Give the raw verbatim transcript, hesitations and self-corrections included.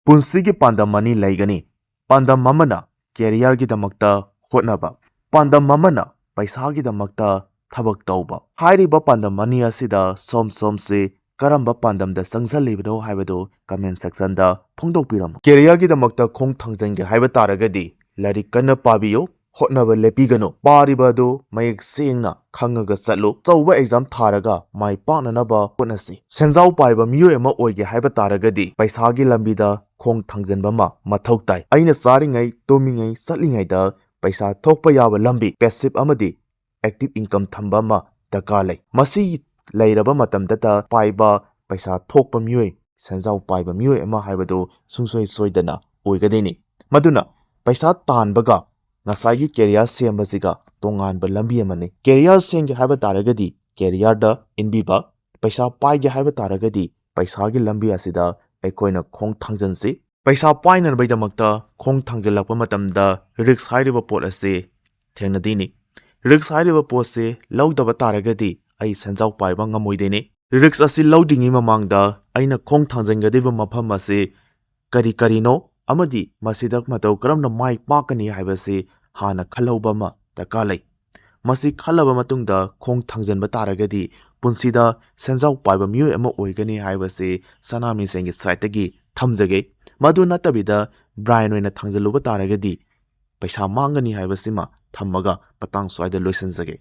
ꯄꯨꯟꯁꯤꯒꯤ ꯄꯥꯟꯗꯝ ꯑꯅꯤ ꯂꯩꯒꯅꯤ꯫ ꯄꯥꯟꯗꯝ ꯑꯃꯅ careerꯒꯤꯗꯃꯛꯇ ꯍꯣꯠꯅꯕ, ꯄꯥꯟꯗꯝ ꯑꯃꯅ ꯄꯩꯁꯥꯒꯤꯗꯃꯛꯇ ꯊꯕꯛ ꯇꯧꯕ꯫ ꯍꯥꯏꯔꯤꯕ ꯄꯥꯟꯗꯝ ꯑꯅꯤ ꯑꯁꯤꯗ ꯁꯣꯝ ꯁꯣꯝꯁꯤ ꯀꯔꯝꯕ ꯄꯥꯟꯗꯝꯗ ꯆꯪꯁꯤꯜꯂꯤꯕꯅꯣ ꯍꯥꯏꯕꯗꯨ comment sectionꯗ ꯐꯣꯡꯗꯣꯛꯄꯤꯔꯝꯃꯨ꯫ Careerꯒꯤꯗꯃꯛꯇ ꯈꯣꯡ ꯊꯥꯡꯖꯤꯟꯒꯦ ꯍꯥꯏꯕ ꯇꯥꯔꯒꯗꯤ ꯂꯥꯏꯔꯤꯛ ꯀꯟꯅ ꯄꯥꯕꯤꯌꯨ, ꯍꯣꯠꯅꯕ ꯂꯦꯞꯄꯤꯒꯅꯨ꯫ ꯄꯥꯔꯤꯕ ꯑꯗꯨ ꯃꯌꯦꯛ ꯁꯦꯡꯅ ꯈꯪꯉꯒ ꯆꯠꯂꯨ꯫ ꯑꯆꯧꯕ exam ꯊꯥꯔꯒ ꯃꯥꯏ ꯄꯥꯛꯅꯅꯕ ꯍꯣꯠꯅꯁꯤ꯫ ꯁꯦꯟꯖꯥꯎ ꯄꯥꯏꯕ ꯃꯤꯑꯣꯏ ꯑꯃ ꯑꯣꯏꯒꯦ ꯍꯥꯏꯕ ꯇꯥꯔꯒꯗꯤ ꯄꯩꯁꯥꯒꯤ ꯂꯝꯕꯤꯗ ꯈꯣꯡ ꯊꯥꯡꯖꯤꯟꯕ ꯑꯃ ꯃꯊꯧ ꯇꯥꯏ꯫ ꯑꯩꯅ ꯆꯥꯔꯤꯉꯩ, ꯇꯨꯝꯃꯤꯉꯩ, ꯆꯠꯂꯤꯉꯩꯗ ꯄꯩꯁꯥ ꯊꯣꯛꯄ ꯌꯥꯕ ꯂꯝꯕꯤ, passive ꯑꯃꯗꯤ active income ꯊꯝꯕ ꯑꯃ ꯗꯔꯀꯥꯔ ꯂꯩ꯫ ꯃꯁꯤ ꯂꯩꯔꯕ ꯃꯇꯝꯗꯇ ꯄꯥꯏꯕ, ꯄꯩꯁꯥ ꯊꯣꯛꯄ ꯃꯤꯑꯣꯏ, ꯁꯦꯟꯖꯥꯎ ꯄꯥꯏꯕ ꯃꯤꯑꯣꯏ ꯑꯃ ꯍꯥꯏꯕꯗꯨ ꯁꯨꯡꯁꯣꯏ ꯁꯣꯏꯗꯅ ꯑꯣꯏꯒꯗꯣꯏꯅꯤ꯫ ꯃꯗꯨꯅ ꯄꯩꯁꯥ ꯇꯥꯟꯕꯒ ꯉꯁꯥꯏꯒꯤ career ꯁꯦꯝꯕꯁꯤꯒ ꯇꯣꯉꯥꯟꯕ ꯂꯝꯕꯤ ꯑꯃꯅꯤ꯫ Career ꯁꯦꯝꯒꯦ ꯍꯥꯏꯕ ꯇꯥꯔꯒꯗꯤ careerꯗ ꯏꯟꯕꯤꯕ, ꯄꯩꯁꯥ ꯄꯥꯏꯒꯦ ꯍꯥꯏꯕ ꯇꯥꯔꯒꯗꯤ ꯄꯩꯁꯥꯒꯤ ꯂꯝꯕꯤ ꯑꯁꯤꯗ ꯑꯩꯈꯣꯏꯅ ꯈꯣꯡ ꯊꯥꯡꯖꯤꯟꯁꯤ꯫ ꯄꯩꯁꯥ ꯄꯥꯏꯅꯕꯒꯤꯗꯃꯛꯇ ꯈꯣꯡ ꯊꯥꯡꯖꯤꯜꯂꯛꯄ ꯃꯇꯝꯗ risk ꯍꯥꯏꯔꯤꯕ ꯄꯣꯠ ꯑꯁꯤ ꯊꯦꯡꯅꯗꯣꯏꯅꯤ꯫ Risk ꯍꯥꯏꯔꯤꯕ ꯄꯣꯠꯁꯤ ꯂꯧꯗꯕ ꯇꯥꯔꯒꯗꯤ ꯑꯩ ꯁꯦꯟꯖꯥꯎ ꯄꯥꯏꯕ ꯉꯝꯃꯣꯏꯗꯣꯏꯅꯤ꯫ Risk ꯑꯁꯤ ꯂꯧꯗ꯭ꯔꯤꯉꯩ ꯃꯃꯥꯡꯗ ꯑꯩꯅ ꯈꯣꯡ ꯊꯥꯡꯖꯤꯟꯒꯗꯧꯔꯤꯕ ꯃꯐꯝ ꯑꯁꯤ ꯀꯔꯤ ꯀꯔꯤꯅꯣ ꯑꯃꯗꯤ ꯃꯁꯤꯗ ꯃꯇꯧ ꯀꯔꯝꯅ ꯃꯥꯏ ꯄꯥꯛꯀꯅꯤ ꯍꯥꯏꯕꯁꯤ ꯍꯥꯟꯅ ꯈꯜꯍꯧꯕ ꯑꯃ ꯗꯔꯀꯥꯔ ꯂꯩ꯫ ꯃꯁꯤ ꯈꯜꯂꯕ ꯃꯇꯨꯡꯗ ꯈꯣꯡ ꯊꯥꯡꯖꯤꯟꯕ ꯇꯥꯔꯒꯗꯤ ꯄꯨꯟꯁꯤꯗ ꯁꯦꯟꯖꯥꯎ ꯄꯥꯏꯕ ꯃꯤꯑꯣꯏ ꯑꯃ ꯑꯣꯏꯒꯅꯤ ꯍꯥꯏꯕꯁꯤ ꯁꯅꯥ ꯃꯤꯁꯦꯟꯒꯤ sideꯇꯒꯤ ꯊꯝꯖꯒꯦ꯫ ꯃꯗꯨ ꯅꯠꯇꯕꯤꯗ blind ꯑꯣꯏꯅ ꯊꯥꯡꯖꯤꯜꯂꯨꯕ ꯇꯥꯔꯒꯗꯤ ꯄꯩꯁꯥ ꯃꯥꯡꯒꯅꯤ ꯍꯥꯏꯕꯁꯤꯃ ꯊꯝꯃꯒ ꯃꯇꯥꯡ ꯁ꯭ꯋꯥꯏꯗ ꯂꯣꯏꯁꯤꯟꯖꯒꯦ꯫